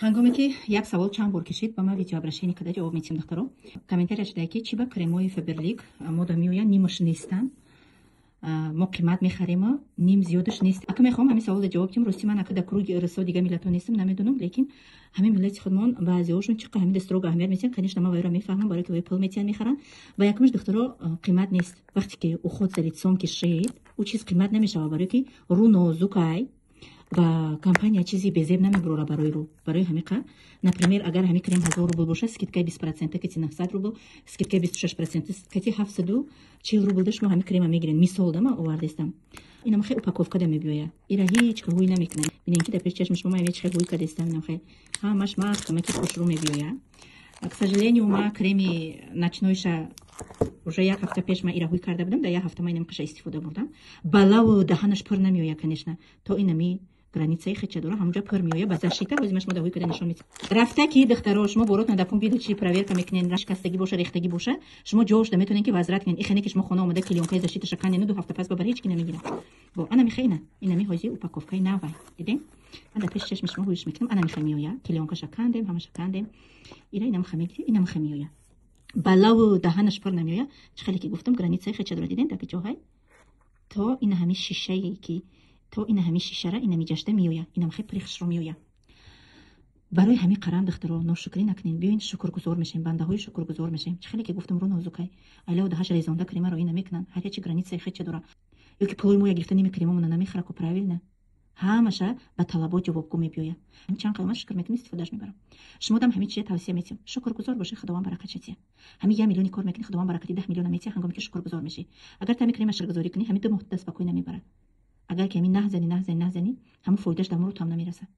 Ҳангоме ки як савол чанд бор кишид, ба ман видеообращение када ҷавоб метиҳем, духтаро. Комментария шудае, ки чи ба кремои Фаберлик мода меоянд, нимаш нестанд, мо қимат мехарему, ним зиёдаш нест. Ака, мехоҳам ҳамин саволро ҷавоб диҳам. Рости, ман ака дар круги русо, дига миллатҳо нестам, намедонам, лекин ҳамин миллати худмон баъзеҳошон чӣ қа ҳамин строго аҳамият метиҳанд. Конечно, ман вайро мефаҳмам, барое ки вай пул метиҳанд, мехаранд. Ба якумаш, духтаро, қимат нест. Вақте ки уход за лицом кишид, ӯ чиз қимат намешавад, барое ки рӯ нозукай ва компания чизи безеб намебурора барои рӯ. Барои ҳамиқа, например, агар ҳамин крем 1000 рубл боша, скидкаи 20% кати 900 рубл, скидкаи 26% кати 740 рубл да шумо ҳамин крема мегиред. Мисол да ман овардестам. Инам хе упаковкада мебиёяд, ира ҳеҷ ка ҳуй намекунад. Бинем, ки дар пеши чашми шумо ман чӣ хел ҳуй кардестам. Инам хе ҳамаш маҳкама, ки хушрӯ мебиёяд. К сожалению, ма креми ночнойша уже як ҳафта пеш ман ира ҳуй карда будам. Дар як ҳафта ман инам қиша истифода бурдам. Балаву даҳанаш пур намеояд, конечно, то инами границаи хеча дора, ҳамонҷа пур меояд. Ба защита ҳозир ман шумо да ҳуй карда нишон медиҳам. Рафта ки, духтаро, шумо боротна дар пункт выдачи проверка мекунен, шикастагӣ боша, рехтагӣ боша, шумо ҷош да метавонед, ки возврат кунед. Ихене ки шумо хона омада клеёнкаи защиташа канену 2 ҳафта пас бабар, ҳеҷ ки намегирад. Бо ана михе ина инами ҳозир упаковкаи навай дидем. Ана пеши чашми шумо ҳуйш мекунам. Ана михе меояд, клеёнкаша кандем, ҳамаша кандем. Ира инамиха мегирем, инамиха меояд, балаву даҳанаш пур намеояд. Чӣ хеле ки гуфтам, границаи хеча дора, дидем, дар ҷоҳай то ина ҳами шишае ки то ина ҳами шишара инами ҷашта меояд, инам хе прихшро меояд. Барои ҳамин қарам, духтаро, ношукрӣ накунед. Биёин, шукргузор мешем, бандаҳои шукргузор мешем. Чӣ хеле ки гуфтам, рӯ нозукай, айлаву даҳаш резонда кремаро ина мекунанд. Ҳар ячи границаи хеча дора. Ё ки пулои мо я гирифта ними кремомона намехӯра ку, правильно? Ҳамаша ба талабот ҷавобгӯ мебиёяд. Чанд қадама шукр мекунем, истифодааш мебарам. Шумо дам ҳамин чиза тавсия метиҳам: шукргузор бошед, Худованд баракат шатия. Ҳамин 1 миллиони кор мекунӣ, Худованд баракати 10 миллиона метиҳа, ҳангоме ки шукргузор мешӣ. Агар тами крема шукргузорӣ кунӣ, ҳамин 2 моҳ даст спокойно мебарад. Агар ки ҳамин наҳзанӣ, наҳзанӣ, наҳзанӣ, ҳамун фоидааш дар муру там намерасад.